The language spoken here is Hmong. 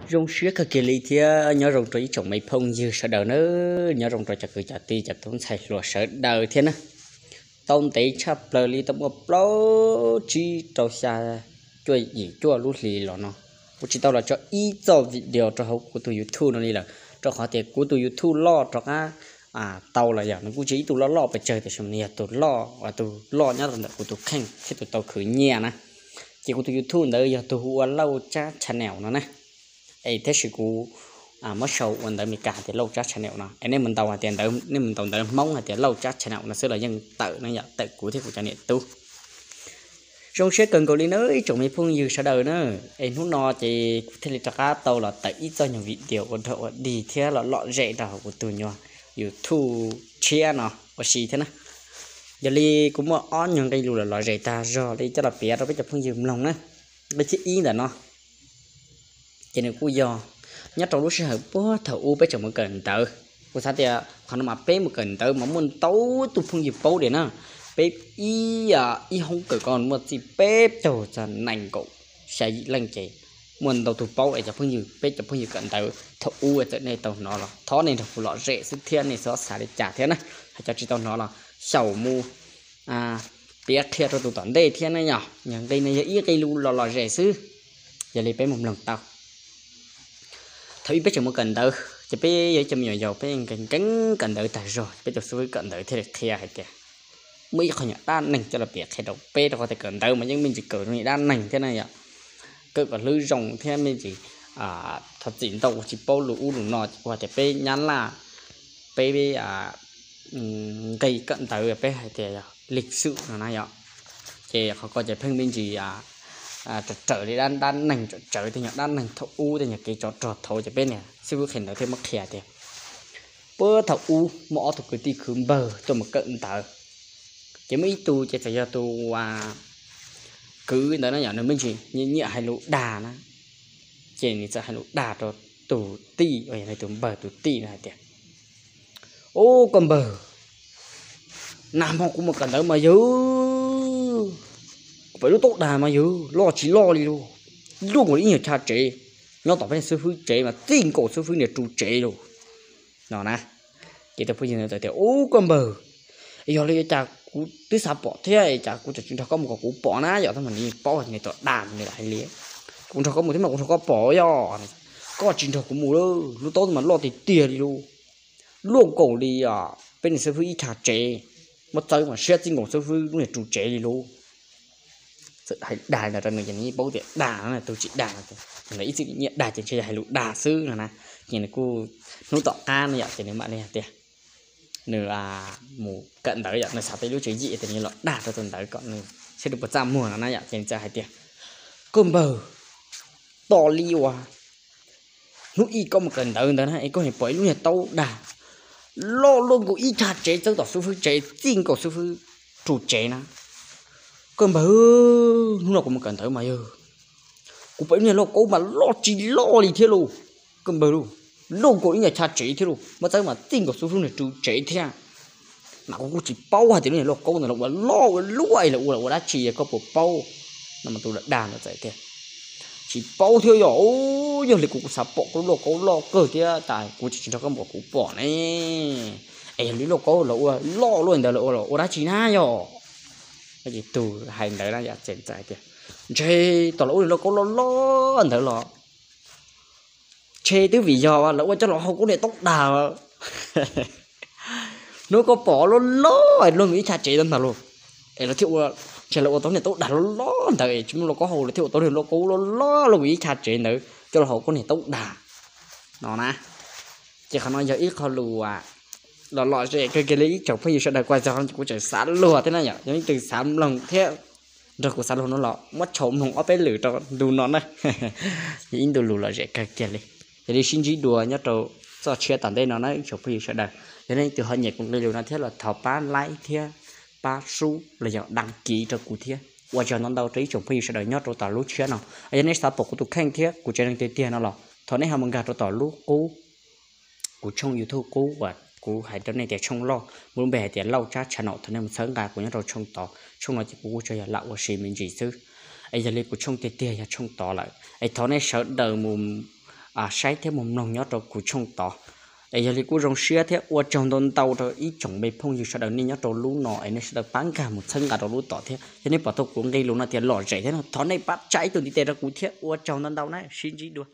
Zoo siab kawg kiag li thiab nyob zoo rau ib tsoom me phooj ywg sawv daws na, nyob zoo rau cov kwv cov tij cov tub ntxhais hluas sawv daws thiab na. Tau ntev tshaj plaws li tau muaj plaub tsib rau xya cuaj yim cuaj lub hlis los no, kuv tsis tau los tso ib txoj video rau hauv kuv tus YouTube no li lawm, rau qhov tias kuv tus YouTube loj rov qab tau los yog nws kuj tsis ib tug loj loj pes tsawg tiam sis nws yog tus loj, tus loj nyob rau ntawm kuv tus kheej thiab tus tau khwv nyiaj na. Ces kuv tus YouTube ntawd yog tus hu ua Lauj Tsab Channel no na. Es tab sis kuv muab sau ua ntawv Meskas hais tias Lauj Tsab Channel no es nej mus ntaus hais tias, nej mus ntaus ntawv Hmoob hais tias Lauj Tsab Channel no xwb los yeej tawm no yom, tawm kuv thiab kuv cov niam tub. Zoo siab kawg nkaus li na ib tsoom me phooj ywg sawv daws na. Es hnub no ces kuv thiaj li rov qab tau los tawm ib txoj nyuag video ua rog ua dig thiab los lom zem rau hauv kuv tus nyuag YouTube tshiab no ua si thiab na. Yog li kuv muaj ob nyuag nqe lus los lom zem tag zog li coj los piav rau peb cov phooj ywg mloog na. Nqe thib ib ntawm no ces nws kuj yog nyob rau lub sij hawm puag thaum ub peb tseem mus kawm ntawv. Kuv xav tias qhov no mas peb mus kawm ntawv mas muaj ntau tus phooj ywg paub tias na, peb ib, ib hoob kawm ko muaj txij peb caug txog nees nkaum xya yim leej ces muaj ntau tus paub es cov phooj ywg, peb cov phooj ywg kawm ntawv thaum ub txawm nej tau hnov los thov nej nrog kuv lom zem xwb thiab nej txhob xav li cas thiab na. Hais cov tsis tau hnov los xyaum mus piav qhia rau tus tom ntej thiab na yom. Yog nqe no yog ib nqe lus los lom zem xwb, yog li peb mus mloog tau. Thaum ub peb tseem mus kawm ntawv ces peb yog ib cov me nyuam yaus peb nkees nkees kawm ntawv tag zog, peb tus xib fwb kawm ntawv thiaj li qhia hais tias muaj ib qho nyuag dab neeg coj los piav qhia rau peb rau qhov tias kawm ntawv mas yeej me ntsis kawm zoo li dab neeg thiab na yom. Kawm kom hlwb zoo thiab me ntsis thov txim ntau tsis paub lus ub lus no ces kuv hais tias peb nyab laj, peb nqe kawm ntawv peb hais tias yog lịch sử no na yom. Ces qhov ko ces pheej me ntsis raws raws li dab, dab neeg, raws raws tej nyuag dab neeg thaum ub tej nyuag kev tsov rog thaum ub ces peb niag xib fwb qhia ntawv thiaj muab qhia tias puag thaum ub muaj ob tug kwv tij khwv npawg tuaj mus kawm ntawv. Ces muaj ib tug ces txawm yog tus kwv ntawd na yom, nws me ntsis nyiam hais lus dag na. Ces nws txawm hais lus dag rau tus tij uas yog nws tus npawg tus tij no hais tias, Ub koj npawg, nag hmo kuv mus kawm ntawv mas yog kuv pom lub taub dag mas yog loj tsis loj li lauj, luaj nkaus li ib nyuag chav tsev, nyob tom peb xib fwb tsev mas txij nkaus xib fwb niag ru tsev lauj, no na. Ces tus phooj ywg ntawd txawm tias, Ub koj npawg, yog li cas kuv twb xav pom thiab cas kuv tsis nrog koj mus kom kuv pom na yom, tab mas nws paub nws tus dag nws hais li, Kuv nrog koj mus thiab mas kuv nrog koj pom yom, koj tsis nrog kuv mus lauj, lub taub mas loj tiag tiag li lauj, luaj nkaus li peb niag xib fwb ib chav tsev, muab txawb mas siab txij nkaus xib fwb lub niag ru tsev li lauj. Txawm hais dag ntawd rau nws ces nws yeej paub tias dag no, tus tsis dag no, ib txwm nyiam dag ces ntshe yog hais lus dag xwb no na. Ces nws kuj hnub tom qab no yom ces nws mam li hais tias nws mus kawm ntawv yom, nws xav tau lub tswv yim tias nws los dag rau tus ntawd kom nws saib nws puas txaj muag no na yom. Ces nws txawm hais tias, Koj npawg, tos li uas hnub ib koj mus kawm ntawv ntawd na es koj niag pom ib lub niag taub dag loj luaj nkaus ib chav tsev txawb tom xib fwb tsev txij nkaus xib fwb ru tsev na. Koj npawg, hnub no kuv mus kawm ntawv mas yog kuv pom ib lub niag lauj kaub mas loj tsis loj li thiab lauj. Koj npawg lauj, luaj nkaus ib nyuag chav tsev thiab lauj, muab txawb mas txij nkaus xib fwb niag ru tsev thiab. Mas kuv kuj tsis paub hais tias lub niag lauj kaub ntawd los ua loj ua luaj los ua dab tsi, koj puas paub? No mas tus dag ntawd txawm tias, Tsis paub thiab yom, yog li kuv kuv xav pom koj lub lauj kaub loj kawg thiab tas kuv tsis tsis nrog koj mus kom kuv pom ne. Es yog li lauj kaub los ua loj luaj ntawd los ua los ua dab tsi na yom? Ces tus hais ntawd na yom ces txawm hais tias, Ntshe tom los ua niag lauj kaub loj loj ntawd los ntshe twb vim yog lawv ua coj los hau koj niag taub dag. Hnub koj pom loj loj luaj nkaus ib chav tsev ntawd ntag lauj, es lawv thiaj ua, ntshe lawv ua tau niag taub dag loj loj ntawd es tsis muaj lauj kaub hau lawv thiaj ua tau niag lauj kaub loj loj luaj nkaus ib chav tsev ntawd coj los hau koj niag taub dag no na. Ces qhov no yog ib qho lus los lom zem kawg kiag li ib tsoom phooj ywg sawv daws. Kuv txog ces kuv tseem xav luag thiab na yom, yog leej twg xav mloog thiab nrog kuv xav luag no los muab tshau mloog ob peb lwm rau ntu no na. Yog ib ntu lus lom zem kawg kiag li. Yog li sib ntsib dua nyob rau txoj tshiab tom ntej no na ib tsoom phooj ywg sawv daws. Yog leej twg ho nyiam kuv nqe lus no thiab los thov pab like thiab pab sub los yog đăng ký rau kuv thiab. Ua tsaug ntau ntau rau ib tsoom phooj ywg sawv daws nyob rau tom lub tshiab no. Yog nej xav pom kuv tus kheej thiab kuv tsev neeg tiag tiag no los thov nej ho mus nkag rau tom lub qub kuv tshooj YouTube qub uas kuv hais rau nej tias tshooj loj muaj lub npe hais tias Lauj Tsab Channel, thov nej mus txhawb nqa kuv nyob rau tshooj tod. Tshooj no ces kuv kuj tsuas yog lam ua si me ntsis xwb. Es yog li kuv tshooj tiag tiag yog tshooj tod lawm es thov nej sawv daws mus saib thiab mus mloog nyob rau kuv tshooj tod. Es yog li kuj zoo siab thiab ua tsaug ntau ntau rau ib tsoom me phooj ywg sawv daws nej nyob rau lub no es nej sawv daws pab nkag mus txhawb nqa rau lub tom thiab. Yog nej pom tau kuv nqe lus no tias lom zem thiab no thov nej pab tsa ib tug ntiv tes rau kuv thiab ua tsaug ntau ntau na, sib ntsib dua.